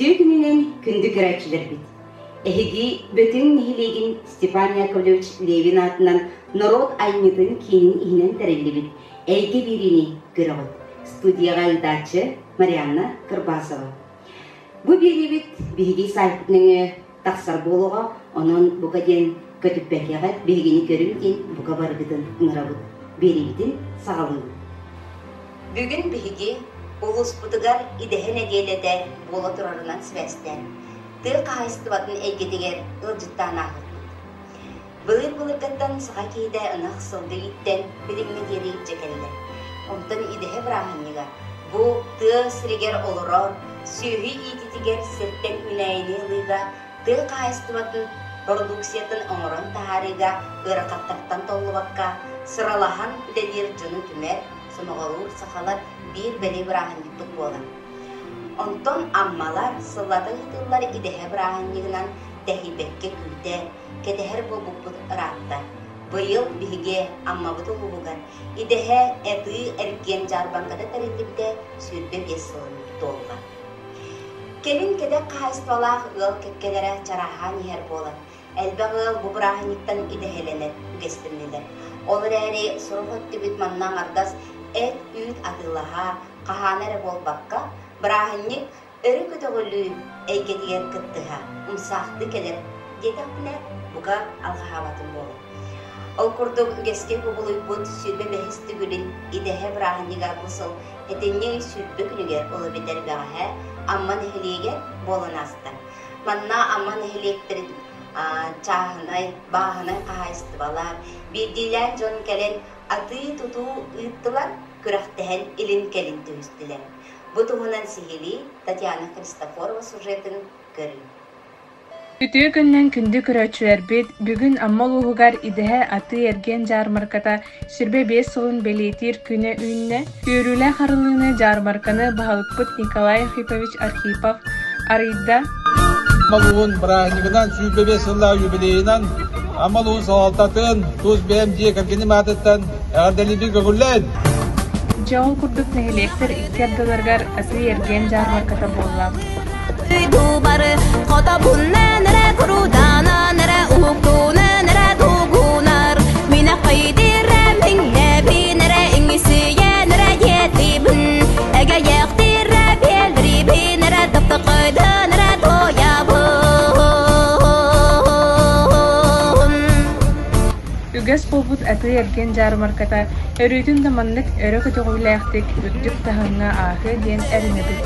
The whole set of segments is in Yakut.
Үтүө күнүнэн күндү көрөөччүлэрбит! Эһиги Бөтүҥ нэһилиэгин Степан Яковлевич Левин аатынан норуот айымньытын киинин иһинэн тэриллибит Эйгэ биэриини көрөҕүт. Студияҕа ыытааччы Марианна Кырбасова. Бу биэриибит биһиги сайтпыт нөҥүө тахсар буолуоҕа, онон бука диэн көтүппэкэҕит, биһигини көрүҥ диэн бука барыгытын ыҥырабыт. Биэриибитин саҕалыыбыт. Бүгүн биһиги улууспутугар идэһэ нэдиэлэтэ буола турарынан сибээстээн, тыа хаһаайыстыбатын эйгэтигэр ыалдьыттаан ааһыахпыт. Былыр-былыргыттан саха киһитэ ынах сылгы ииттэн билиҥҥэ диэри илдьэ кэллэ. Онтон идэһэ бырааһынньыга бу тыа сиригэр олорор, сүөһү иитиитигэр сиртэн үүнээйини ылыыга, тыа хаһаайыстыбатын бородууксуйатын оҥорон таһаарыыга ыарахаттартан толлубакка, сыралаһан үлэлиир дьону түмэр, сомоҕолуур сахалар биир бэлиэ бырааһынньыкпыт буолар. Онтон Аммалар сыллата ыытыллар идэһэ бырааһынньыгынан тэһийбэккэ күүтэр, кэтэһэр буолбуппут ыраатта. Быйыл биһиги Аммабыт улууһугар идэһэ атыы-эргиэн дьаарбаҥката тэриллибитэ 25 сылын туолла. Кэлин кэтэх хаһаайыстыбалаах ыал кэккэлэрэ чарааһаан иһэр буолан, элбэх ыал бу бырааһынньыктан идэһэлэнэр үгэстэннилэр. Ол эрээри сорох өттүбүт манна аҥардас эт-үүт атыылаһа, хаһаана эрэ буолбакка, бырааһынньык өрө көтөҕүллүү эйгэтигэр кыттыһа, умсаахтыы кэлэр диэтэхпинэ, бука алҕаһаабатым буолуо. Ол курдук үгэскэ кубулуйбут 25-ис төгүлүн идэһэ бырааһынньыга бу сыл этинньи ый 20 күнүгэр ол эбэтэр бэҕэһээ Амма нэһилиэгэр буолан ааста. Манна Амма нэһилиэктэрин чааһынай, бааһынай хаһаайыстыбалар, биирдиилээн дьон кэлэн атыы-тутуу ыыттылар, күрэхтэһэн илин-кэлин түһүстүлэр. Бу туһунан сиһилии Татьяна Христофорова сюжетын көрүҥ. Үтүө күнүнэн күндү көрөөччүлэрбит, бүгүн Амма улууһугар идэһэ атыы-эргиэн дьаармарката 25 сылын бэлиэтиир күнэ үүннэ. Үөрүүлээх арыллыыны дьаармарканы баһылыкпыт Николай Архипович Архипов арыйда. Амма улууһун бырааһынньыгынан 25 сыллаах юбилейынан Амма улууһун салалтатын тус бэйэм дьиэ кэргэним аатыттан эҕэрдэлиибин көҥүллээн! Дьэ ол курдук нэһилиэктэр икки ардыларыгар атыы-эргиэн дьаармарката буолла. Дубары хотобуннан эрэ куруданан эрэ уһуктуунан эрэ тугунар Мин аккайдирэ миңнэбин эрэ иҥисийэн эрэ диэтибин Эгэйэхтирэ биэлрибин эрэ таптакайдан эрэ тоябын Үгэс буолбут атыы-эргиэн дьаармарката өрүүтүн да маннык өрө көтөҕүүлээхтик үрдүк таһымҥа ааһыа диэн эрэнэбит.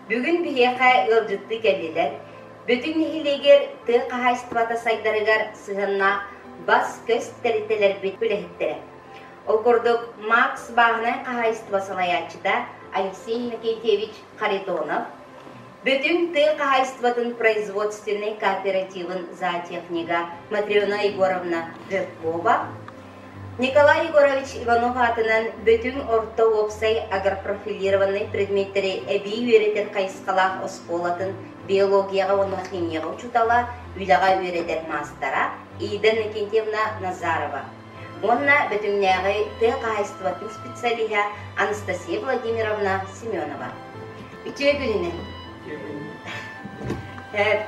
Бүгүн биһиэхэ ыалдьыттыы кэллилэр. Бүтүн нэһилиэгэр тыа хаһаайыстыбата сайдарыгар сыһыаннаах бас-көс тэрилтэлэрбит үлэһиттэрэ. Ол курдук, Макс бааһынай хаһаайыстыба салайааччыта Алексей Иннокентьевич Харитонов, Бөтүҥ тыа хаһаайыстыбатын производственнай кооперативын зоотехнига Матрена Егоровна Жиркова, Николай Егорович Иванов аатынан Бөтүҥ орто уопсай агропрофилированнай предметтэри эбии үөрэтэр хайысхалаах оскуолатын биологияҕа уонна химияҕа учуутала, үлэҕэ үөрэтэр маастара Ида Иннокентьевна Назарова уонна Бөтүҥнээҕи тыа хаһаайыстыбатын специалиһа Анастасия Владимировна Семенова. Үтүө күнүнэн.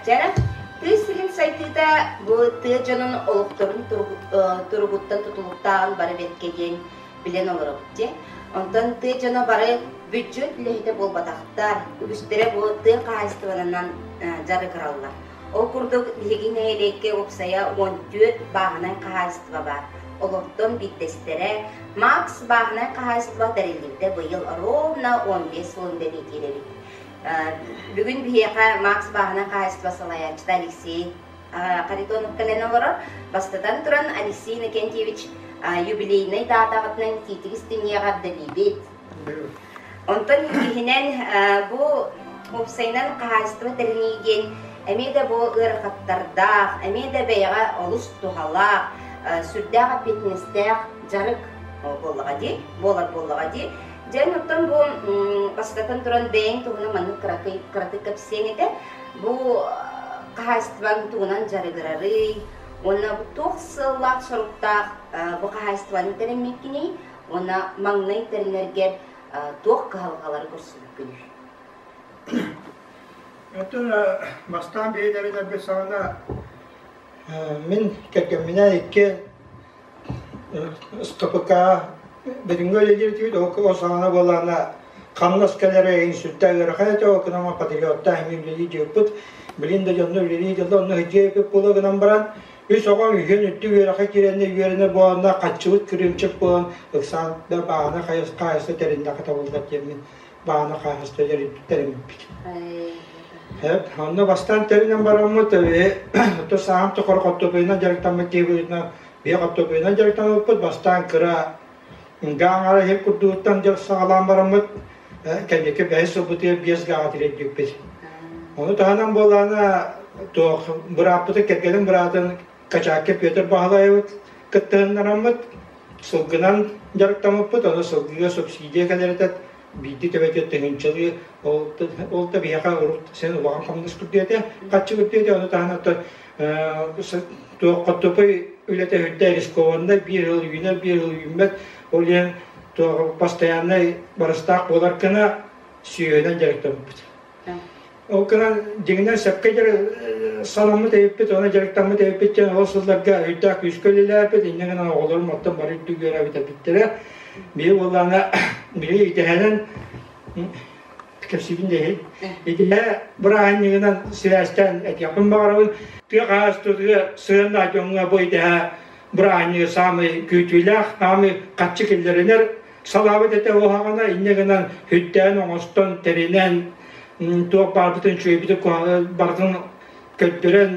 Чара, тыа сирин сайдыыта бу тыа дьонун олохторун туругуттан тутулуктааҕын бары бэркэ диэн билэн олоробут дии. Онтон тыа дьоно бары бүддьүөт үлэһитэ буолбатахтар, үгүстэрэ бу тыа хаһаайыстыбанан дьарыгыраллар. Ол курдук, биһиги нэһилиэккэ уопсайа 14 бааһынай хаһаайыстыба баар. Олортон биирдэстэрэ Макс бааһынай хаһаайыстыба тэриллибитэ быйыл ровно 15 сылын бэлиэтиир эбит. Бүгүн биһиэхэ Макс бааһынай хаһаайыстыба салайааччыта Алексей Харитонов кэлэн олорор. Бастатан туран, Алексей Иннокентьевич юбилейнай даатаҕытынан итиитик истиҥҥэ эҕэрдэлиибит. Онтон иккиһинэн, бу уопсайынан хаһаайыстыба тэринии диэн эмиэ да бу ыарахаттардаах, эмиэ да бэйэҕэ олус туһалаах, сүрдээх эппиэтинэстээх дьарык буоллаҕа дии, буолар буоллаҕа дии. Дьэ, оттон бу бастатан туран бэйэҥ туһунан маннык кыратык кэпсиэҥ этэ. Бу хаһаайыстыбаҥ тугунан дьарыгырарый? Уонна туох сыаллаах-соруктаах бу хаһаайыстыбаны тэриммиккиний уонна маҥнай тэринэргэр туох кыһалҕалары көрсүбүккүнүй? Оттон бастаан биһиги саҕана мин кэргэмминээн икки СКПК билиҥҥи үлэлиир ол саҕана буоллаҕына хамнас кэлэрэ иһин сүрдээх ыарахан этэ, ол гынан патриоттаах эмиэ үлэлии дьыыппыт. Билин да дьонно үлэлии дьылла онно сылдьыа буола гынан баран үс оҕом үһүөн үрдүк үөрэххэ киирэннэ үөрэнэ буоланна хаччыбыт кырыымчык буолан ыксаан да бааһына хаһаайыста тэриннэххэ табыллар диэммин бааһына хаһаайыста тэриммиппит. Онно бастаан тэринэн бараммыт, сааһым тухары хортуоппуйунан дьарыктаммыт киһи быһыытынан биһи хортуоппуйунан дьарыктанабыппыт. Бастаан кыра гаҥара иһит курдугуттан саҕалаан бараммыт, кэнники бэһис сылбытыгар 5 гаҕа тириэрдибиппит. Ону таһынан буоллаҕына, туох бырааппытын, кэргэним быраатын Качаакка Петр Баһылайабыт кыттыһыннараммыт, сылгынан дьарыктаммыппыт, ону сылгыга субсидия кэлэр этэ, биирдии төбөтүгэр тыһыынчалыы, ол да биһиэхэ урут син улахан хамнас курдук этэ, харчы курдук этэ, ону таһынан оттон туох хортуоппуй үлэтэ үрдэ рискованнай, биир сыл үүнэр, биир сыл үүммэт, ол иһин туох постояннай барыстаах буолар гына сүөһүнэн дьарыктаммыппыт. Ол гынан дьиҥинэн сөпкө санаммыт эбиппит, уонна дьарыктаммыт эбиппит диэн ол сылларга өйдөөх күүскэ үлэлээбит, инньэ гынан оҕолорум оттон бары үрдүк үөрэбит эбиттэрэ. Биһи буоллаҕына били итэһэнэн кэпсиибин да иһин. Итинэ бырааһынньыгынан сибээстээн этиэхпин баҕарабын. Тыа хаһаайыстыбатыгар сыһыаннаах дьоҥҥо бу итэһэ бырааһынньыгы саамай күүтүүлээх, саамай хаччы киллэринэр салаабыт этэ уһаҕана инньэ гынан хүттээн оҥостон тэринэн туох баарбытын үчүгэйбитин барытын көрдөрөн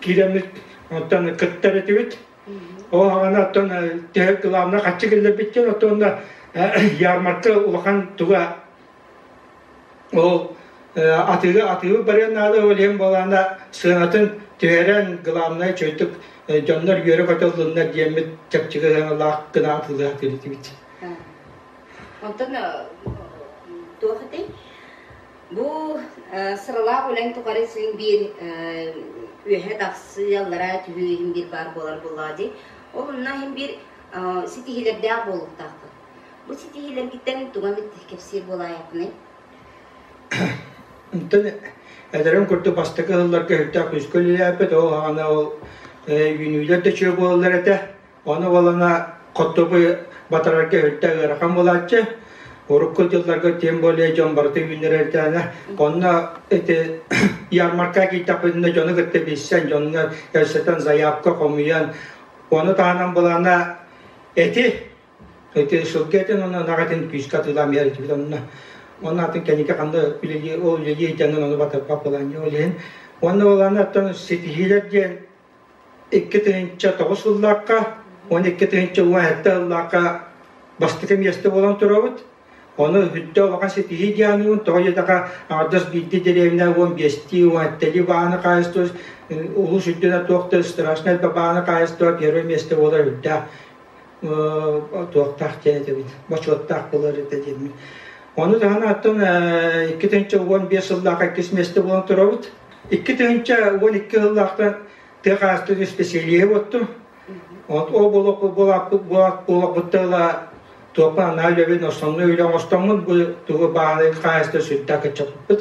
киирэммит оттон кыттар этибит ол аҕана оттон төһө главное хаччы киллэрбит диэн оттон ярмарка улахан туга Ол атыыга атыыбыт барыан наада, ол иһин буолаана сыанатын түһэрэн, главное чөйтүк дьоннор үөрэ-көтө ыллыннар диэммит чэпчэки сыаналаах гына атыылаах тиритибит. Онтон туох этэй? Бу сыралаах үлэҥ тухары син биир үөһэ тахсыы, аллараа түһүү иһин биир баар буолар буоллаҕа дии. Ол онно иһин биир ситиһиилэрдээх буолуохтаахпыт. Бу ситиһиилэргиттэн тугу эмит кэпсиир буолаайаххыный? Онтон эдэрим курдук бастакы сылларга сүрдээх күүскэ үлэлээбит, ол аҕана ол үүнүүлэр да үчүгэй буолаллар этэ. Ону буолана хоттобу батарарга сүрдээх ыарахан буолааччы. Урукку дьылларга тем более дьон барыта үүннэрэрдээнэ. Онно ити ярмарка киирдэхпитинэ дьону кытта билсэн, дьоҥҥо кэпсэтэн, заявка хомуйан, ону таһынан былаана эти Ити сылгы этин уонна ынах этин күүскэ атыылаан биэрэр этибит онно. Онно атын кэнники ханна үлэлии, ол үлэлии дьонун ону батарбат буолан ол иһин. Уонна буолааны оттон ситиһиилэр диэн 2009 сыллаахха, 12 1017 сыллаахха бастакы миэстэ буолан турабыт. Ону бүттэ улахан ситиһии дианыгын тоҕо диэтэхэ аҥардас биирдии дэриэбинэ 15-тии, 17-лии бааны хаайыстыбыт улуус үрдүнэн туох да страшнай да бааны хаайыстыба первое место буолар үрдээх туохтаах диэн этэбит, бочуоттаах буолар этэ диэммин. Ону таһынан оттон 2015 сыллаах иккис миэстэ буолан турабыт. 2012 сыллаахтан тыа хаһаайыстыбатын исписэлииһэ буоттум. Ол буолуохпуттан ыла туохпун анаа үлэбин основной үлэ оҥостоммун бу тугу баҕанай хаһаайыстыба сүрдээх кыччаппыппыт.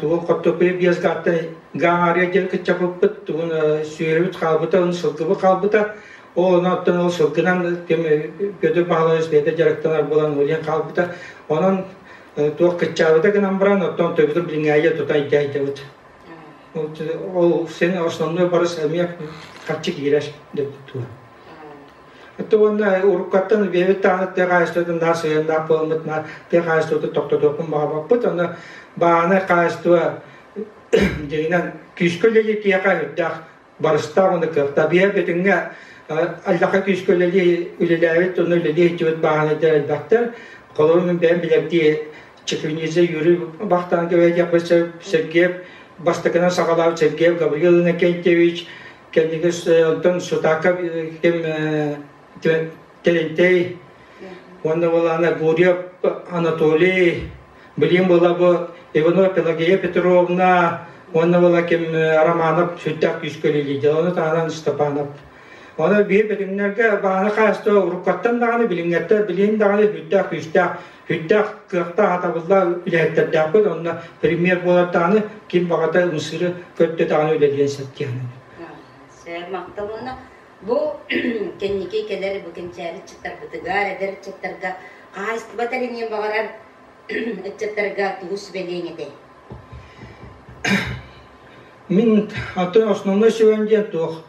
Тугу хортуоппуйу биэс гааттан гаҥаарыйа диэн кыччаппыппыт, тугун сүөһүбүт хаалбыта, сылгыбыт хаалбыта. Ол онон оттон ол сылгынан ким Петр Павлович бэйэтэ дьарыктанар буолан улиан хаалбыта. Онон туох кыччаабыта гынан баран, оттон төбөтүн билиҥҥээйэ тута илдьэ Ол сен основной барыс эмиэ харчы киирэр деп тула. Это уонна уруккаттан бэйэбит даҕаны тыа хаһаайыстыбатын наар сыһыаннаах буоламмыт наар тыа хаһаайыстыбатын тохтотуохпун баҕарбаппыт. Онно бааһынай хаһаайыстыба дьиҥинэн күүскэ үлэлиир киһиэхэ үрдээх барыстаах уонна кыахтаах. Биһиэхэ Бөтүҥҥэ аллаха күүскэ үлэлии үлэлээбит уонна үлэлии сылдьыбыт бааһынайдар элбэхтэр. Холобур, мин бэйэм билэрдии Чеквинидзе Юрий Бахтанга диэхпит Сергеев бастакынан саҕалаабыт Сергеев Гаврил Иннокентьевич, кэнники онтон Сутаков ким Терентей уонна буолаана Гурьев Анатолий, билим буола бу Иванова Пелагея Петровна. Уонна була ким Романов сүрдээх күүскэ үлэлиир. Ону таһынан Степанов. Оны биир бөтүҥнэргэ бааны хаастыа уруккаттан даҕаны билиҥҥэттэн билигин даҕаны сүрдээх күүстээх, сүрдээх кыахтаах атабыллаах үлэһиттэрдээхпит. Онно премьер буолар даҕаны ким баҕата ымсыыры көрдө даҕаны үлэлиэн сөп диэн. Сөп, махтал уонна бу кэнники кэлэр бу кэнчээри ыччаттарбытыгар, эдэр ыччаттарга хаһаайыстыба тэриниэн баҕарар ыччаттарга тугу сүбэлиэҥ этэй? Мин атын основной сүбэм диэн туох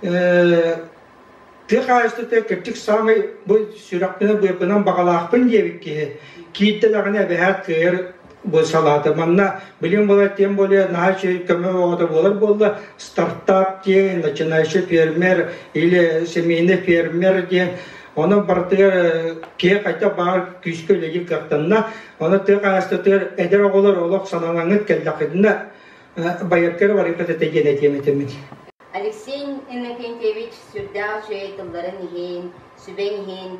тыа хаһаайыстыбата кырдьык саамай бу сүрэхпинэн-быарбынан баҕалаахпын диэбит киһи киирдэ даҕаны эбэһээт кыайар бу салаата. Манна билим буолар тем более наһаа үчүгэй көмө оҕото буолар буолла стартап диэн, начинающий фермер или семейный фермер диэн Онон барытыгар киһи хайдах баҕар күүскэ үлэлиир кыахтанна. Онон тыа хаһаайыстыбатыгар эдэр оҕолор олох сананаҥҥыт кэллэххитинэ байарга эрэ барыаххыт этэ диэн этиэм этэммит. Алексей Иннокентьевич сүрдээх үчүгэй тылларын иһин, сүбэҥ иһин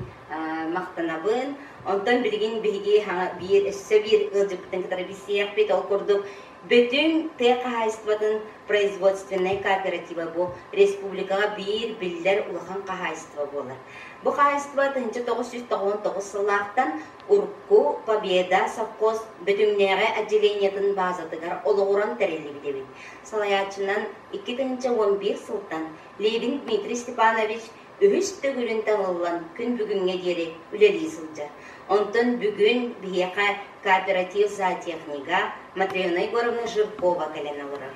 махтанабын. Онтон билигин биһиги биир өссө биир ыалдьыппытын кытары билсиэхпит. Ол курдук Бөтүҥ тыа хаһаайыстыбатын производственнай кооператива бу республикаҕа биир биллэр улахан хаһаайыстыба буолар. Бу хаһаайыстыба 1999 сыллаахтан урукку Победа совхоз Бөтүҥнээҕи отделениетын баазатыгар олоҕуран тэриллибит эбит. Салайааччынан 2011 сылтан Левин Дмитрий Степанович үһүс төгүлүн талыллан күн бүгүҥҥэ диэри үлэлии сылдьар. Онтон бүгүн биһиэхэ кооператив зоотехнига Матрена Егоровна Жиркова кэлэн олорор.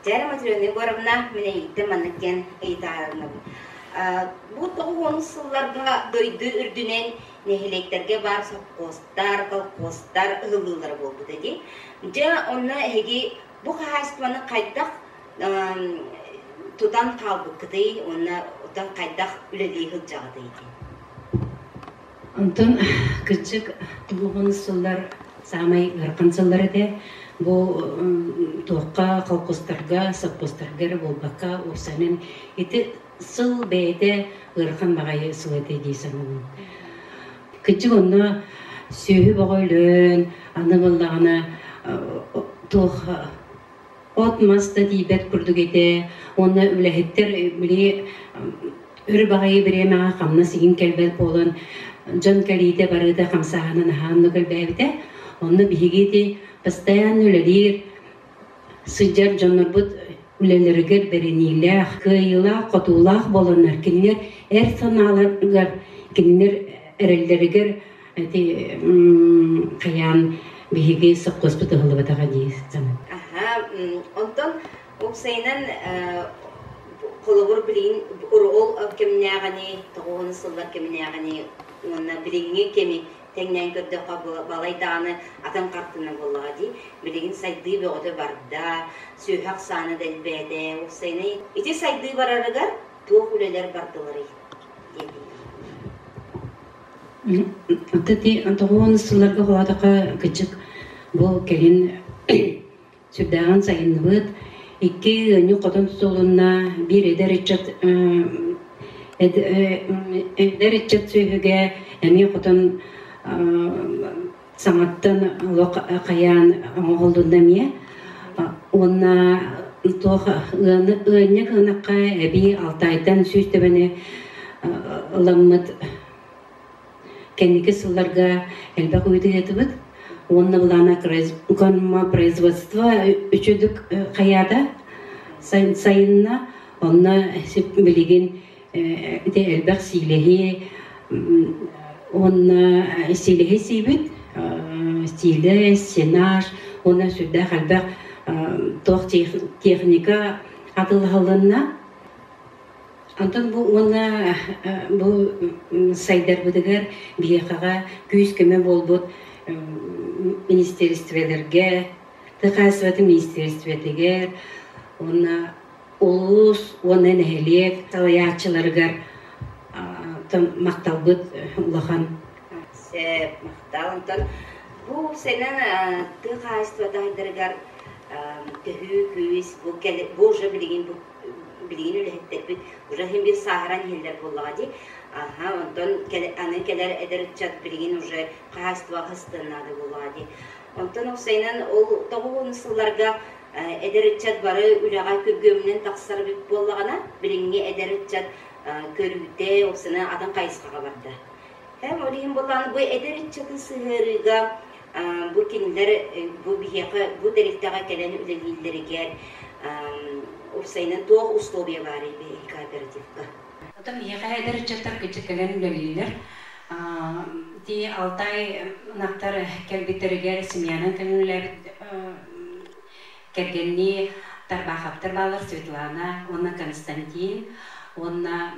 Дьэ, Матрена Егоровна, мин эйиттэн маннык диэн ыйытаарынабын. Бу 90 сылларга дойду үрдүнэн нэһилиэктэргэ баар сопхуостар, колхуостар ыһыллыылара буолбута дии. Дьэ, онно эһиги бу хаһаайыстыбаны хайдах тутан хаалбыккытый уонна оттон хайдах үлэлии сылдьаҕытый диэн? Онтон кырдьык уһун сыллар саамай ыарахан сыллар этэ. Бу туохха холкустарга, сопхуостарга эрэ буолбакка, уопсайынан ити сыл бэйэтэ ыарахан баҕайы сыл этэ дии саныыбын. Кырдьык онно сүөһү бөҕө өлөн, аны буоллаҕына туох от-мас да тиийбэт курдук этэ уонна үлэһиттэр били өр баҕайы бириэмэҕэ хамнас игин кэлбэт буолан дьон кэлиитэ барыыта хамсааһына наһаа оннук элбээбитэ. Онно биһиги ити постоянно үлэлиир сылдьар дьоннорбут үлэлэригэр бэриниилээх, кыайыылаах-хотуулаах буоланнар кинилэр эр санааларыгар, кинилэр эрэллэригэр ити хайаан биһиги сопхуоспут ыһыллыбатаҕа дии саныыбын. Аха, онтон уопсайынан холобур билигин ол кэмнээҕини, тоҕуһун сыллар кэминээҕини уонна билиҥҥи кэми тэҥнээн көрдөххө балай даҕаны атын хартыына буоллаҕа дии. Билигин сайдыы бөҕөтө барда, сүөһү ахсаана да элбээтэ. Уопсайынан ити сайдыы барарыгар туох үлэлэр бардыларый диэтиҥ? Ити тоҕуон сылларга холоотоххо кыччык бу кэлин сүрдээҕин сайынныбыт. Икки ыанньык хотон тутулунна, биир эдэр ыччат эдэр ыччат сүөһүгэ эмиэ хотон саҥаттан олох хайаан оҥоһуллунна эмиэ. Уонна туох ыанньык ынахха эбии Алтайтан 100 төбөнү ыламмыт кэнники сылларга элбэх ыытыытыбыт. Уонна былаана производство үчүдүк хайаата сайынна. Онно билигин ити элбэх сиилэһи уонна сиилэһи сиибит, сиилэс, сенаж уонна сүрдээх элбэх туох техника атыылаһылынна. Онтон бу уонна бу сайдарбытыгар биһиэхэҕэ күүс-көмө буолбут министиэристибэлэргэ, тыа хаһаайыстыбатын министиэристибэтигэр уонна улуус уонна нэһилиэк салайааччыларыгар махталбыт улахан. Сөп, махтал. Онтон бу сэнэн тыа хаһаайыстыбата сайдарыгар төһүү күүс бу бу уже билигин бу билигин үлэһиттэрбит уже иһин биир сааһыран иһэллэр буоллаҕа дии. Аха, онтон аны кэлэр эдэр ыччат билигин уже хаһаайыстыбаҕа сыстыан наада буоллаҕа дии. Онтон уопсайынан ол 90 сылларга Эдэр ыччат бары үлэҕэ күргүөмүнэн тахсар эбит буоллаҕына, билиҥҥи эдэр ыччат көрүүтэ, уопсайынан атын хайысхаҕа барда. Ол иһин буоллаҕына, бу эдэр ыччаты сыһыарыыга бу кинилэр бу биһиэхэ бу тэрилтэҕэ кэлэн үлэлииллэригэр уопсайынан туох условия баарый биһиги кооперативка? Оттон биһиэхэ эдэр ыччаттар кыччык кэлэн үлэлииллэр. Ити Алтай ынахтар кэлбиттэригэр семьянан кэлэн үлэлээбит кэргэннии Тарбаховтар бааллар Светлана уонна Константин уонна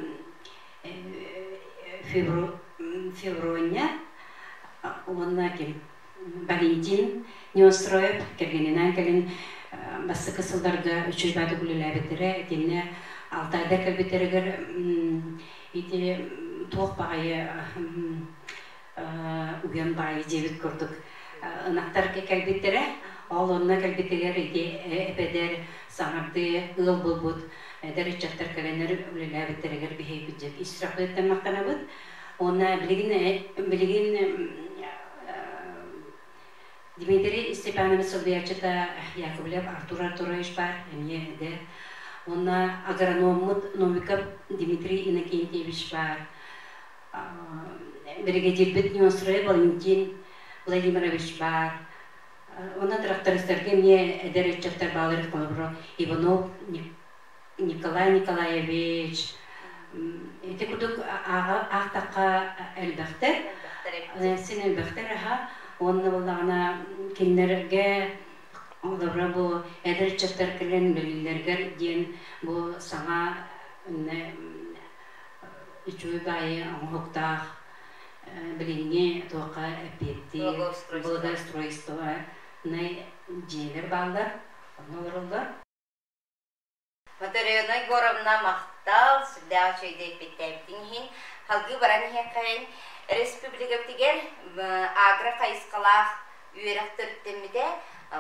Феврония уонна ким Валентин Неустроев кэргэнинээн кэлин бастакы сылларга үчүгэй баайдык үлэлээбиттэрэ. Итиннэ Алтайдар кэлбиттэригэр ити туох баҕайы уйан баайы диэбит курдук ынахтар кэлбиттэрэ. Ол онно кэлбитигэр ити эбэдэр саҥардыы ыал буолбут эдэр ыччаттар кэлэннэр үлэлээбиттэригэр биһиги ис сүрэхпититтэн махтанабыт. Уонна билигин билигин Дмитрий Степанович солбуйааччыта Яковлев Артур Артурович баар, эмиэ эдэр. Уонна агрономмут Новиков Дмитрий Иннокентьевич баар. Биригэдьиирбит Неустроев Валентин Владимирович баар. Уонна трактористарга эмиэ эдэр ыччаттар бааллар, холобура, Иванов Николай Николаевич ити курдук аахтахха элбэхтэр. Син элбэхтэр аха. Уонна буоллаҕына кинилэргэ холобура бу эдэр ыччаттар кэлэн үлэлииллэригэр диэн бу саҥа үчүгэй баайы оҥоһуктаах билиҥҥи туохха эппиэттиир благоустройствонай дьиэлэр бааллар, онно олороллор. Моторена Егоровна махтал, сүрдээх үчүгэйдик эппиэттээбитиҥ иһин. Салгыы баран иһиэххэйин. Республикабытыгар агро хайысхалаах үөрэх төрүттэммитэ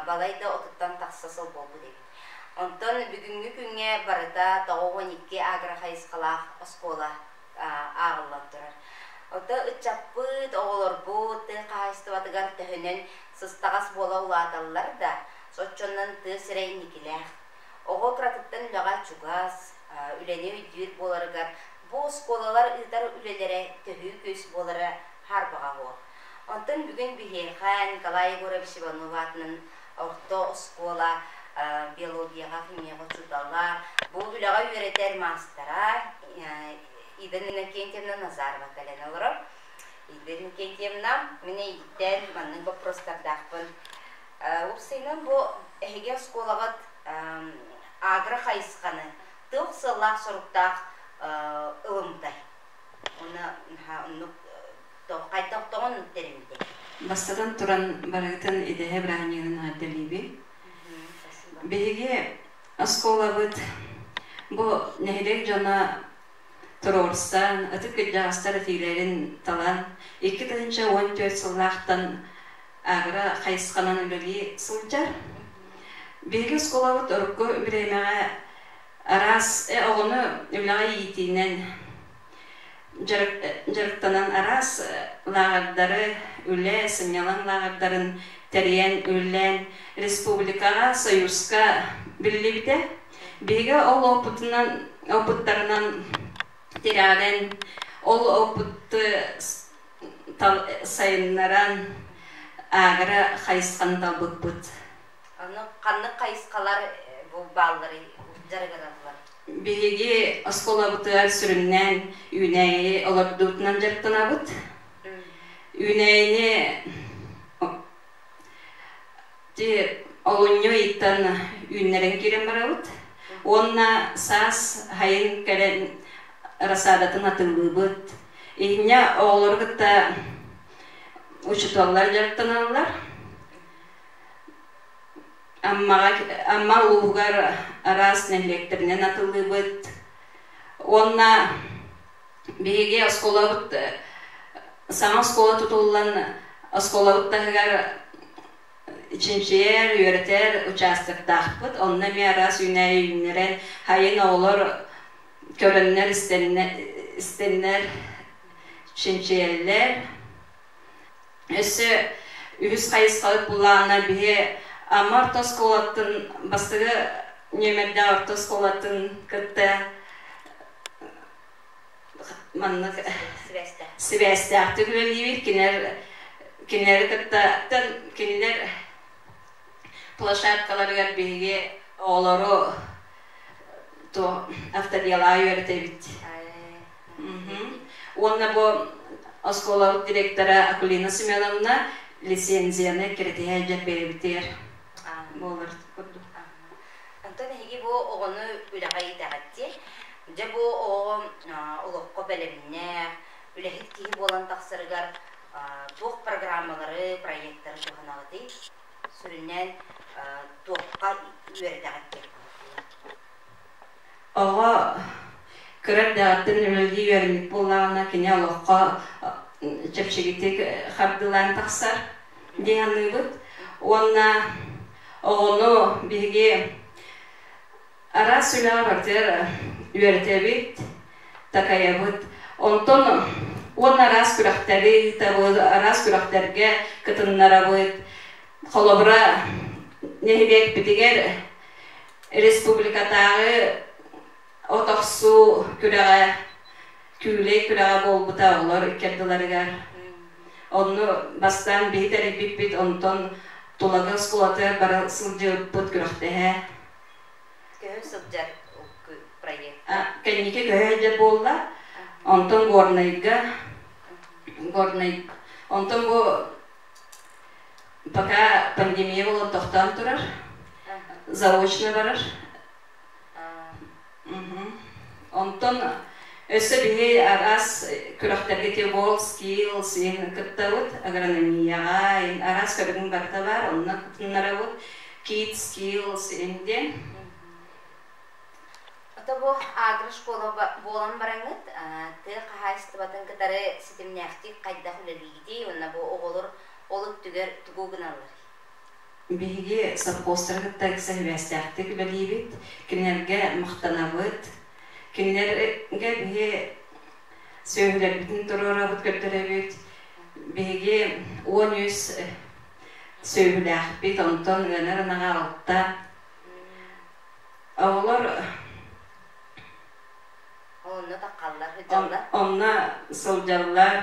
балай да отуттан тахса сыл буолбут эбит. Онтон бүгүҥҥү күҥҥэ барыта 92 агро хайысхалаах оскуола ааҕыллан турар. Ото ыччаппыт, оҕолорбут тыа хаһаайыстыбатыгар төһөнөн сыстаҕас буола улааталлар да, соччонон тыа сирэ инникилээх. Оҕо кыратыттан үлэҕэ чугас, үлэни өйдүүр буоларыгар бу оскуолалар ыытар үлэлэрэ төһүү күүс буолара хаарбаҕа суох. Онтон бүгүн биһиэхэ Николай Егорович Иванов аатынан орто оскуола биологияҕа, химияҕа учуутала, бу үлэҕэ үөрэтэр маастара Ида Иннокентьевна Назарова кэлэн олорор. Ида Иннокентьевна, мин эйигиттэн маннык боппуруостардаахпын. Уопсайынан бу эһиги оскуолаҕыт агро хайысханы туох сыаллаах-соруктаах ылымтай? Уонна оннук хайдах тоҕон тэриммитэй? Бастатан туран барыгытын идэһэ бырааһынньыгынан эҕэрдэлиибин. Биһиги оскуолабыт бу нэһилиэк дьоно туруорсан, ытык кырдьаҕастар этиилэрин талан, 2014 сыллаахтан агро хайысханан үлэлии сылдьар. Биһиги оскуолабыт урукку бириэмэҕэ араас оҕону үлэҕэ иитиинэн дьарыктанан араас лааҕырдары, үлэ, сынньалаҥ лааҕырдарын тэрийэн, үлэлээн республикаҕа, Союзка биллибитэ. Биһиги ол опытынан, опыттарынан тирэҕирэн, ол опыты сайыннаран агро хайысханы талбыппыт. Аны ханнык хайысхалар бу баалларый дьарыгыраллар? Биһиги оскуолабытыгар сүрүннээн үүнээйи олордуутунан дьарыктанабыт. Үүнээйини олунньу ыйтан үүннэрэн киирэн барабыт. Уонна саас сайын кэлэн рассадатын атыылыыбыт. Иһинньэ оҕолору кытта учууталлар дьарыктаналлар. Аммаҕа Амма улууһугар араас нэһилиэктэринэн атыллыыбыт. Уонна биһиги оскуолабыт саҥа оскуола тутуллан оскуолабыт таһыгар чинчийэр, үөрэтэр участоктаахпыт. Онно эмиэ араас үүнээйи үүннэрэн, сайын оҕолор көрөннөр, истэннэр, чинчийэллэр. Өссө үһүс хайысхабыт буллаҕына биһи Амма орто оскуолатын бастакы нүөмэрдээх орто оскуолатын кытта маннык сибээстээхтик үлэлиибит. Кинилэр кинилэри кытта кинилэр площадкаларыгар биһиги оҕолору автоделаа үөрэтэбит. Уонна бу оскуолабыт директора Акулина Семеновна лицензияны кирэтиһэ дьэ бэйэбитигэр буолар курдук. Онтон эһиги бу оҕону үлэҕэ иитэҕит Дьэ бу оҕо олоххо бэлэмнээх, үлэһит киһи буолан тахсарыгар туох программалары, проекттары туһанаҕытый? Сүрүннээн туохха үөрэтэҕит диэн Оҕо кыра эрдэҕиттэн үлэлии үөрэммит буоллаҕына, кини олоххо чэпчэкитик хардыылаан тахсар дии саныыбыт. Уонна оҕону биһиги араас үлэҕэ барытыгар үөрэтэбит, такайабыт. Онтон уонна араас күрэхтэри ыытабыт, араас күрэхтэргэ кытыннарабыт. Холобура, нэһилиэкпитигэр республикатааҕы от охсуу күрэҕэ, күүлэй күрэҕэ буолбута оҕолор икки ардыларыгар. Онно бастаан биһи тэрийбиппит, онтон Тулагы оскуолатыгар бара сылдьыбыппыт күрэхтэһэ. Көһө сылдьар проект. Кэнники көһө сылдьар буолла. Онтон Горнайга, Горнай, онтон бу Пока пандемия буолан тохтоон турар, заочно барар. Онтон өссө биһи араас күрэхтэргэ те World Skills иһин кыттабыт, агрономияҕа араас көрүҥ барыта баар, онно кытыннарабыт. Kids Skills иһин диэн. Ото бу агрошкола буолан бараҥҥыт тыа хаһаайыстыбатын кытары ситимнээхтик хайдах үлэлиигитий уонна бу оҕолор ол өттүгэр тугу гыналларый? Биһиги совхозтары кытта ыкса сибээстээхтик үлэлиибит, кинилэргэ махтанабыт. Кинилэргэ биһи сүөһүлэрбитин туруорабыт, көрдөрөбүт. Биһиги 13 сүөһүлээхпит, онтон ыанар ынаҕа алта. Оҕолор Онно таххаллар, сылдьаллар. Онно сылдьаллар,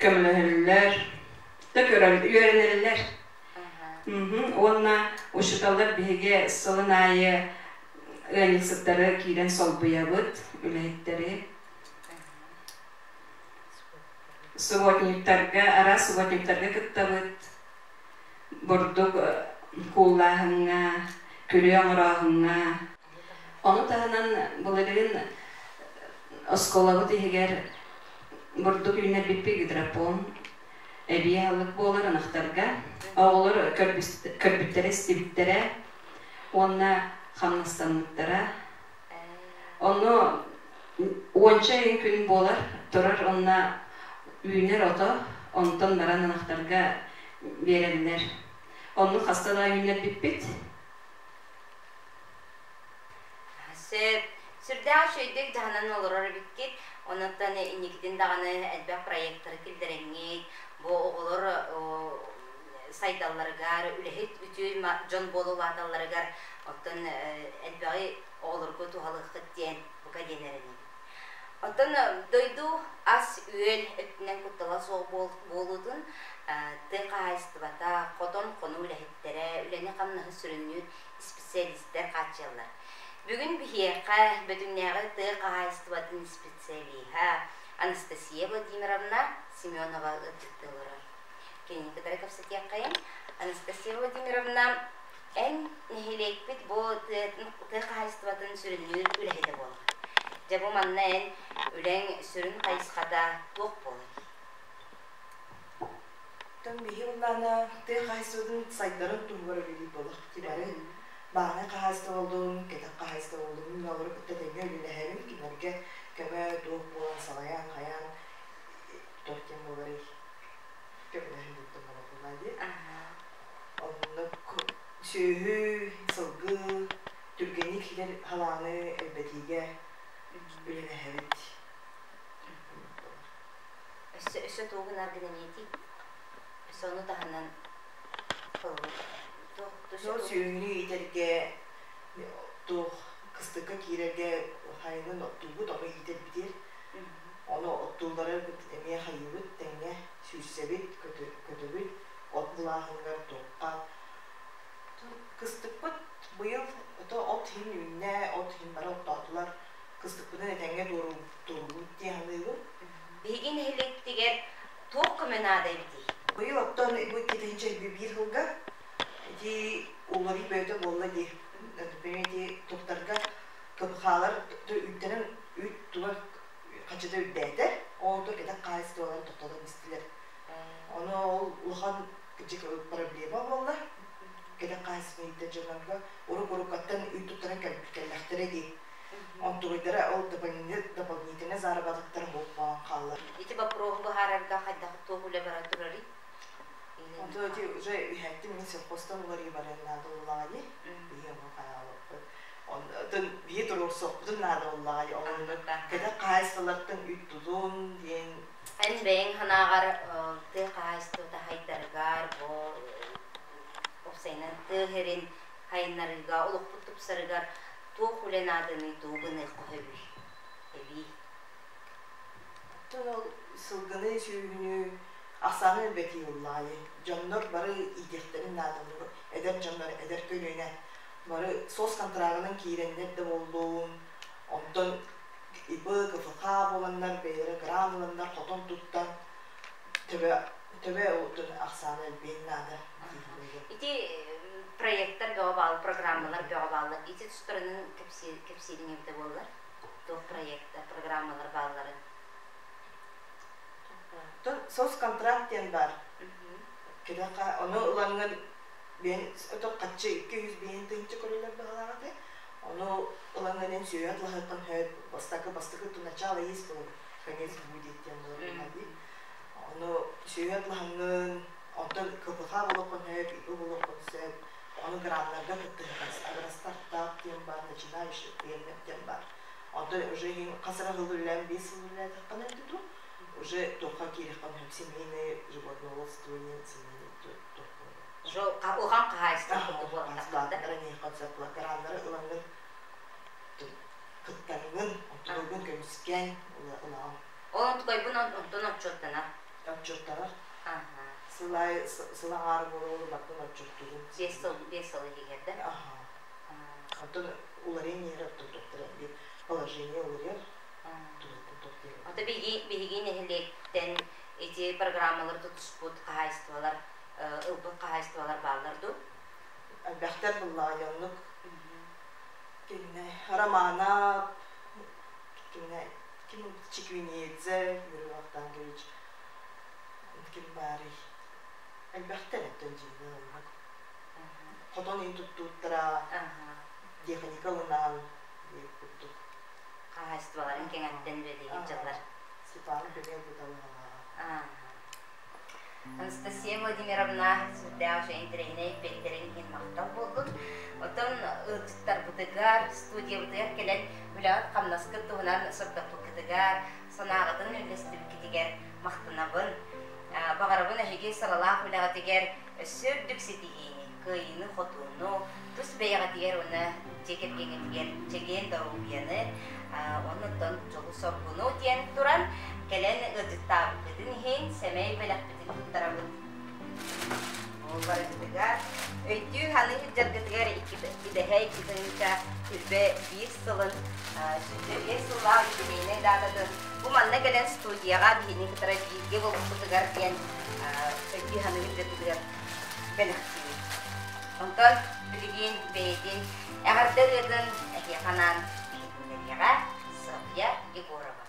көмөлөһөллөр, да көрөр, үөрэнэллэр. Уонна учууталлар биһиги сылын аайы ыанньыксыттары киирэн солбуйабыт, үлэһиттэри. Субботниктарга, араас субботниктарга кыттабыт. Бурдук кууллааһыҥҥа, күрүө оҥорооһуҥҥа. Ону таһынан былырыын оскуолабыт иһигэр бурдук үүннэрбиппит гидропон эбии аһылык буолар ынахтарга. Оҕолор көрбүттэрэ, истибиттэрэ уонна хамнастаммыттара. Онно уонча ыйын күн буолар, турар уонна үүнэр ото, онтон баран ынахтарга биэрэллэр. Оннук хаста да үүннэрбиппит. Сөп. Сүрдээх үчүгэйдик дьаһанан олорор эбиккит. Онуттан инникитин даҕаны элбэх проекттары киллэрэҥҥит, бу оҕолор сайдалларыгар, үлэһит үтүө дьон буола улааталларыгар оттон элбэҕи оҕолорго туһалыаххыт диэн бука диэн эрэнэбин. Оттон дойду ас-үөл өттүнэн куттала суох буолуутун тыа хаһаайыстыбата, хотон-хонуу үлэһиттэрэ, үлэни-хамнаһы сүрүннүүр исписэлиистэр хааччыйаллар. Бүгүн биһиэхэ Бөтүҥнээҕи тыа хаһаайыстыбатын специалиһа Анастасия Владимировна Семенова ыалдьыттыы олорор. Кинини кытары кэпсэтиэххэйиҥ. Анастасия Владимировна, эн нэһилиэкпит бу тыа хаһаайыстыбатын сүрүннүүр үлэһитэ буолаҕын. Дьэ бу манна эн үлэҥ сүрүн хайысхата туох буоларый? Оттон биһи былаана тыа хаһаайыстыбатын сайдарын туһугар үлэлиир буоллах. Бары бааһынай хаһаайыстыба буоллун, кэтэх хаһаайыстыба буоллун, мин олору кытта тэҥҥэ үлэлэһэбин, кинилэргэ көмө туох буолан салайан, хайаан туох диэн буоларый көмөлөһөн диэттэн буолла дии. Оннук сүөһү, сылгы түргэнник киирэр халааны элбэтиигэ үлэлэһэбит. Өссө өссө тугу гынаргын эмиэтий? Өссө ону таһынан холобур туох Сол сүөһүнү иитэргэ туох кыстыкка киирэргэ хайынын оттуубут, ону иитэрбитир. Ону оттууллары эмиэ хайыыбыт, тэҥҥэ сүүрсэбит, көтөбүт, от былааһыныгар туохха. Кыстыкпыт быйыл ото от иһин үүннэ, от иһин бары оттоотулар. Кыстыкпытын этэҥҥэ туоруубут дии саныыбын. Биһиги нэһилиэктигэр туох көмө наада эбитий? Быйыл оттон бу иккитинчи биир сылга ити уларыы бөйөтө буолла дии. Например, ити туохтарга КПХ-лар үүттэрин үүт тула хачыта үрдээтэ. Ол то кэтэх хаһаайыстыбаларын тохтотон истилэр. Ону ол улахан проблема буолла. Кэтэх хаһаайыстыба ииттэр дьоннорго урук-уруккаттан үүт туттаран кэллэхтэрэ дии. Онтугуйдара ол дополнительный заработоктар буолбаан хаалла. Ити боппуруоһу быһаарарга хайдах туох үлэ бара турарый? Онтон ити уже үһэттим мин совхозтан уларыы барыан наада буоллаҕа дии. Биһи ону хаалаппыт. Онтон биһи туруорсуохпутун наада буоллаҕа дии. Онно кэтэх хаһаайыстыбалартан үүт тутун диэн. Эн бэйэҥ санааҕар тыа хаһаайыстыбата хайдарыгар бу уопсайынан тыа сирин хайыннарыыга олохпут тупсарыгар туох үлэ нааданый тугу гыныахха сөбүй эбии Оттон ол сылгыны сүөһүнү ахсаанын элбэтии ыллаайы. Дьоннор бары иитиэхтэрин наадалар, эдэр дьоннор, эдэр көлүөнэ бары соцконтрагынан киирэннэр да буоллун, онтон ИП, КФХ буоланнар, бэйэлэрэ грант ыланнар, хотон туттан төбө төбө оттон ахсаана элбиэн наада. Ити проекттар бөҕө бааллар, программалар бөҕө бааллар. Ити тустарынан кэпсиириҥ эбитэ буоллар? Туох проекттар, программалар баалларын? Оттон соцконтракт диэн баар. Кэлэхэ ону ылаҥҥын биэн ото хаччы 200 тыһыынча көрүллэр быһалаах этэ. Ону ылаҥҥын эн сүөһү атлаһыаххын сөп, бастакы бастакы то начало есть было, конец будет диэн буолар дии. Ону сүөһү атлаһаҥҥын, онтон КПХ буолуоххун сөп, ИП буолуоххун сөп, ону граннарга кыттыһыаххын Агростартап диэн баар, начинающий фермер диэн баар. Онтон уже хас эрэ сыл үлэлээн, 5 сыл үлэлээтэххинэ туту, уже туохха киириэххин сөп, семейное животноводство диэн семейный туох Улахан хаһаайыстыба курдук буоллахтар. Граннары ылаҥҥын кыттаҥҥын, онтугайгын көмүскээн ылаҕын. Ол онтугайбын онтон отчуоттанар. Отчуоттанар. Сыл аайы сыл аҥаара буола-буола бардын отчуоттуурун. 5 сыл 5 сыл иһигэр да? Оттон уларыйан иһэр оттон туохтара положение уларыйар. Ото биһиги нэһилиэктэн ити программалары тутуспут хаһаайыстыбалар ылбыт хаһаайыстыбалар бааллар дуу? Элбэхтэр буллаҕа оннук. Кинне Романов, кинне ким Чиквинидзе, Юрий Вахтангович, ким баарый? Элбэхтэр оттон дьиҥинэн оннук. Хотон иһин туттууттара, техника ылынан диир курдук. Хаһаайыстыбаларын кэҥэттэн үлэлиигит дьыллар. Степан Пемел быталыһалааҕа. Анастасия Владимировна сүрдээх үчүгэй интэриэһинэй эппиэттэрин иһин махтал буоллун. Оттон ыалдьыттарбытыгар, студиябытыгар кэлэн үлэҕит-хамнаскыт туһунан сырдаппыккытыгар, санааҕытын үллэстибиккитигэр махтанабын. Баҕарабын эһиги сыралаах үлэҕитигэр өссө үрдүк ситиһиини, кыайыыны-хотууну, тус бэйэҕитигэр уонна дьиэ кэргэҥҥитигэр чэгиэн доруобуйаны, оннуттан дьолу-соргуну диэн туран, кэлэн ыалдьыттаабыккытын иһин сэмэй бэлэхпитин туттарабыт. Ол барыгытыгар өйдүү саныы сылдьаргытыгар идэһэ 2021 сылын 105 сыллаах юбилейнай даататын бу манна кэлэн студияҕа биһини кытары бииргэ буолбуппутугар диэн өйдүү саныы сылдьаргытыгар бэлэхтиибит. Онтон билигин бэйэтин эҕэрдэ ырыатын эһиэхэ анаан иһитиннэриэҕэ Софья Егорова.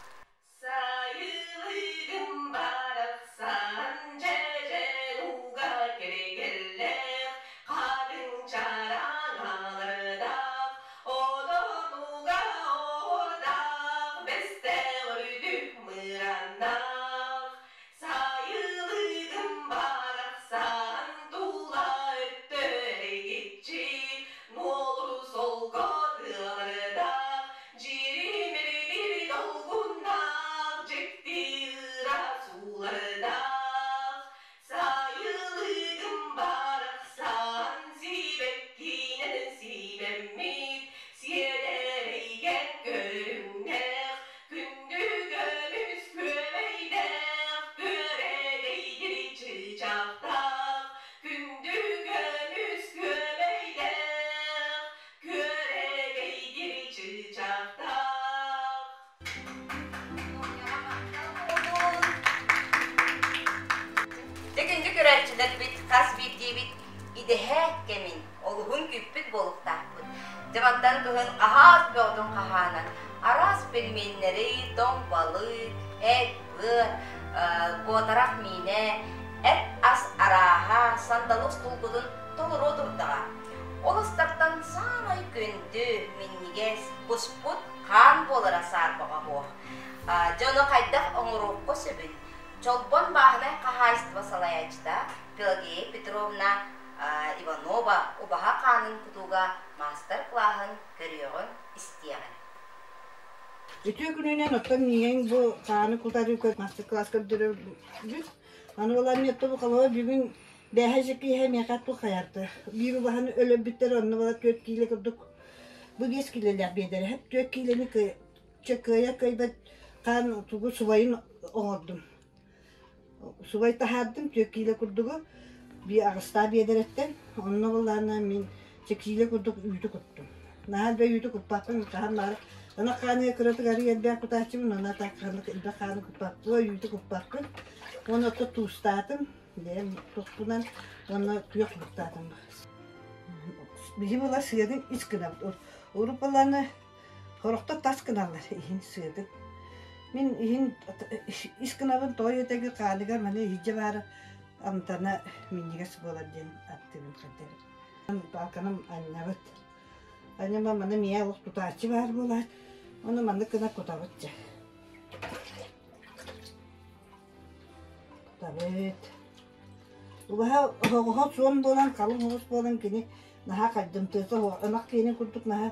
Сайылыгым барахсан дьэдьэн ууга кэрэгэллээх, хатыҥ чараҥалардаах, одонуга оһордаах, бэстээх үрдүк мыраннаах. Сайылыгым барахсан тула өттө эргиччи, нуолу солко тыалардаах. Ас бөҕөтүн хаһаанан, араас пельменнэри, тоҥ балык, эт, быар, куотарах миинэ, эт ас арааһа, сандалы устуулгутун толоруо турдаҕа. Ол астартан саамай күндү, минньигэс, буспут хаан буолара саарбаҕа суох. Дьону хайдах оҥоруохха сөбүн Чолбон бааһынай хаһаайыстыба салайааччыта Пелагея Петровна Иванова убаһа хаанын кутууга маастар-кылааһын көрүөҕүҥ, истиэҕиҥ. Үтүө күнүнэн оттон миигин бу хааны кутары мастер-класс көрдөрөрбүт. Аны буолан миэттэ бу холобур бүгүн бээһэ киэһэ миэхэ туох хайарда. Биир убаһаны өлөрбүттэр онно буола 4 киилэ курдук бу 5 киилэлээх биэдэрэ 4 киилэни кыайа кыайбат хаан тугу субайын оҥордум. Субай таһаардым 4 киилэ курдугу бии аҕыстаах биэдэрэттэн онно буоллаҕына мин чэкиилэ курдук үүтү куттум. Наһаа элбэх үүтү куппаппын хаһан баҕар ынах хааныга кыратык арыый элбэх кутааччыбын онно так ханнык элбэх хааны куппаппын үүтү куппаппын уонна оттон туустаатым бэйэм туспунан уонна күөх куттаатым. Биһи була сыатын ис гынабыт. Урут буоллаҕына Сорохтор тас гыналлар иһин сыатын. Мин иһин ис гынабын тоҕо диэтэги хааныгар маны иһирдьэ баара амтана минньигэс буолар диэн аттыыбын хайдабыт. Палканан анньабыт. Анньама маны миэ олох тутааччы баар буолаат, ону маннык гына кутабыт дьэ. Кутабыт. Убаһа оһоҕоһо суон буолан, халыҥ оҕус буолан кини наһаа хайдымтыата суох. Ынах киэнин курдук наһаа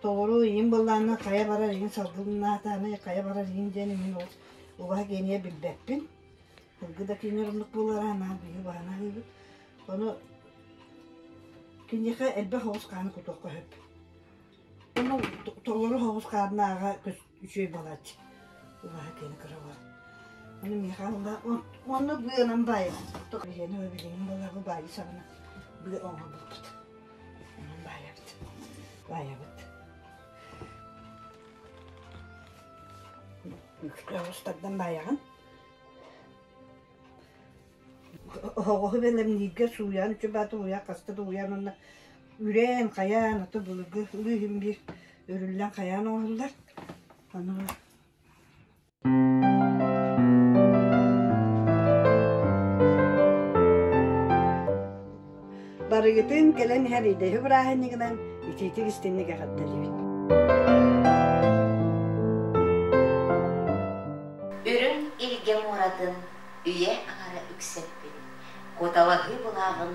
тоҕору иҥин быллаанна хайа барар иҥин салгыннаатааны хайа барар иҥин диэн иҥин ол убаһа киэниэ билбэппин. Сылгы да киэнэр оннук буолара наһаа биһи убаһаны аһыыбыт. Ону киниэхэ элбэх оҕус хааны кутуохха сөп. Ону толору оҕус хааннааҕа үчүгэй буолааччы. Убаһа киэнэ кыра буолар. Ону миэхэ онно быанан баайабын. Билиэн билигин буолар бу баайыы саҕана быа оҥорбуппут. Онон баайабыт. Баайабыт. Оҕустардан баайаҕын. Оһоҕоһу бэлэмнииргэ сууйан үчүбааты уйа хаста да уйан уонна үрээн хайаан аты былыргы ылыы биир өрүллэн хайаан оҥоһуллар. Аны Барыгытын кэлэн иһэр идэһи бырааһынньыгынан итиитик истинник эҕэрдэлиибит. Үрүҥ илгэ муоратын үйэ аҥара үксэппит, куоталаһыы былааҕын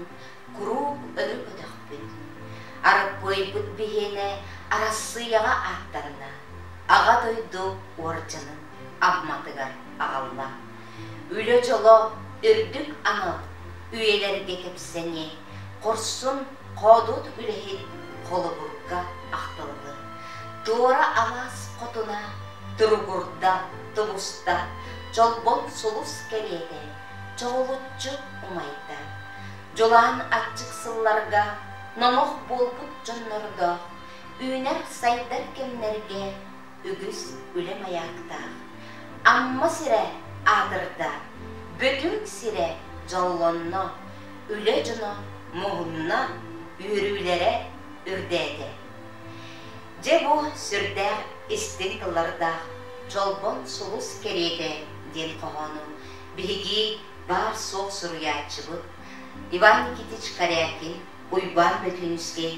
куруук өрө көтөхпүт. Араппыайбыт биһиэнэ Арассыыйаҕа ааттанна, Аҕа дойду уордьанын Амматыгар аҕалла. Үлэ дьоло үрдүк анал үйэлэргэ кэпсэниэ, хорсун хоодуот үлэһит холобурга ахтыллар. Туора алаас хотуна туругурда, тубуста, чолбон сулус кэриэтэ чоҕулуччу умайда. Дьулаан аччык сылларга номох буолбут дьоннордоох үүнэр-сайдар кэмнэргэ үгүс үлэ майаактаах. Амма сирэ аатырда, Бөтүҥ сирэ дьоллонно, үлэ дьоно муһунна, үөрүүлэрэ үрдээтэ. Дьэ бу сүрдээх истиҥ тыллардаах Чолбон сулус кэриэтэ диэн хоһоону биһиги баар-суох суруйааччыбыт Иван Никитич Корякин, Уйбаан Бөтүүнүскэй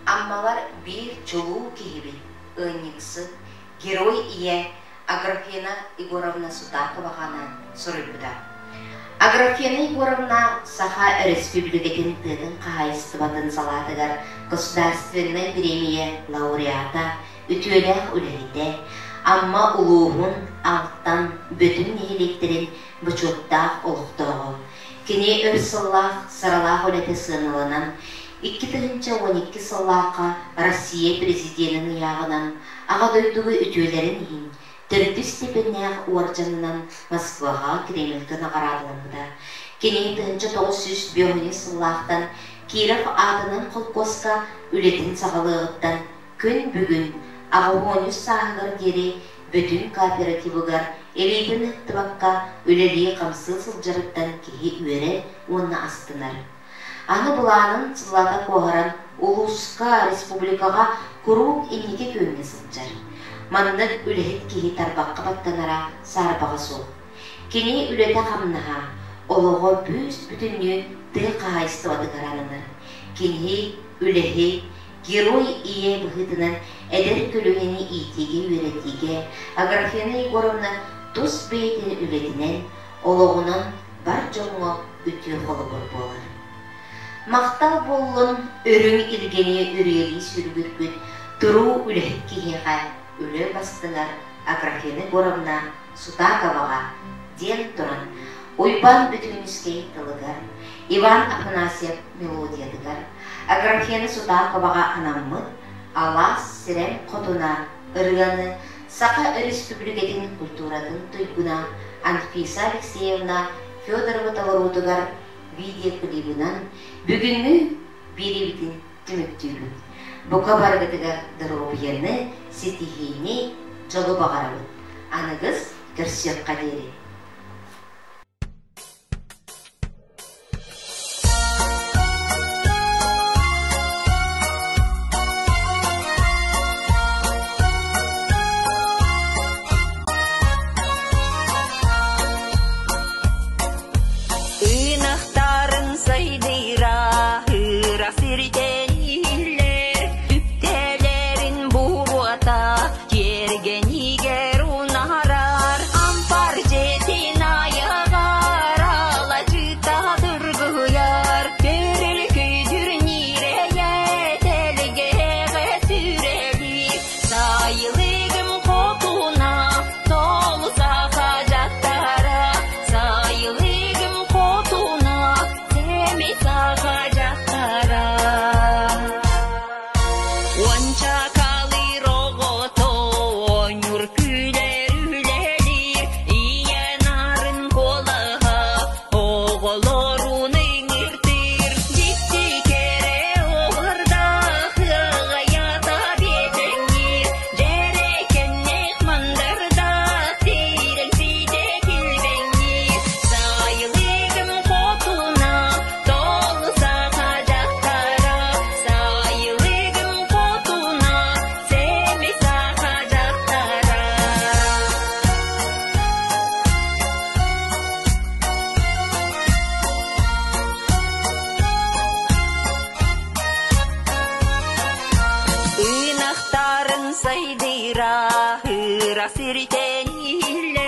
Аммалар биир чулуу киһибит, ыанньыксыт, герой ийэ Аграфена Егоровна Сутаковаҕа суруйбута. Аграфена Егоровна Саха Өрөспүүбүлүкэтин тыатын хаһаайыстыбатын салаатыгар Государственнай бириэмийэ лауреата, үтүөлээх үлэһитэ, Амма улууһун Алтан, Бөтүҥ нэһилиэктэрин бочуоттаах олохтооҕо. Кини өр сыллаах сыралаах үлэтэ сыаналанан, 2012 сыллаахха Россия Президенин ыйааҕынан Аҕа дойдуга үтүөлэрин иһин төрдүс степеннээх уордьанынан Москваҕа Кремльгэ наҕараадаламмыта. Кини 1905 сыллаахтан Киров аатынан холкуоска үлэтин саҕалыаҕыттан күн бүгүн аҕыһуонүс сааһыгар диэри бүтүн кооперативыгар илиитин ыһыктыбакка үлэлии-хамсыы сылдьарыттан киһи үөрэр уонна астынар. Аны былаанын сыллата куоһаран улууска, республикаҕа куруук инники күөҥҥэ сылдьар. Маннык үлэһит киһи тарбахха баттанара саарбаҕа суох. Кини үлэтэ-хамнаһа, олоҕо бүүс-бүтүннүү тыа хаһаайыстыбатыгар ананар. Кини үлэһит, герой ийэ быһыытынан эдэр көлүөнэни иитиигэ-үөрэтиигэ Аграфена Егоровна тус бэйэтин үлэтинэн, олоҕунан бар дьоҥҥо үтүө холобур буолар. Махтал буоллун үрүҥ илгэни үрүйэлии сүргүрбүт туруу үлэһит киһиэхэ үлэ бастыҥар Аграфена Егоровна Сутаковаҕа диэн туран Уйбаан Бүтүүнүскэй тылыгар, Иван Афанасьев мелодиятыгар Аграфена Сутаковаҕа анаммыт Алаас сирэм хотуна ырыаны Саха Өрөспүүбүлүкэтин культуратын туйгуна Анфиса Алексеевна Федорова толоруутугар видеоклибынан бүгүҥҥү биэриибитин түмүктүүбүт. Бука барыгытыгар доруобуйаны, ситиһиини, дьолу баҕарабыт. Аныгыс көрсүөххэ диэри. Ынахтарын сайдыыра, ыра сиртэн иһиллэр, үктэлэрин буруота, тиэргэнигэр унаһарар, ампар дьиэтин айаҕар алачыта дыргыйар, төрөлкөйдүр ньирэйэ тэлгэҕэ сүрэлиир, сайылыгым хотуна, толусаха дьахтара, сайылыгым хотуна, сэмэй саха дьахтара. Уонча калыр оҕото оонньуур күлэр үлэлиир, ийэ нарын куолаһа оҕолорун ыҥыртыыр. Дьикти кэрэ оһуордаах ыаҕайата биэтэҥниир, дьэрэкэннээх мандардаах тирэҥ ситэ килбэҥниир. Сайылыгым хотуна, толусаха дьахтара, сайылыгым хотуна, сэмэй саха дьахтара. Ынахтарын сайдыыра, ыра сиртэн иһиллэр.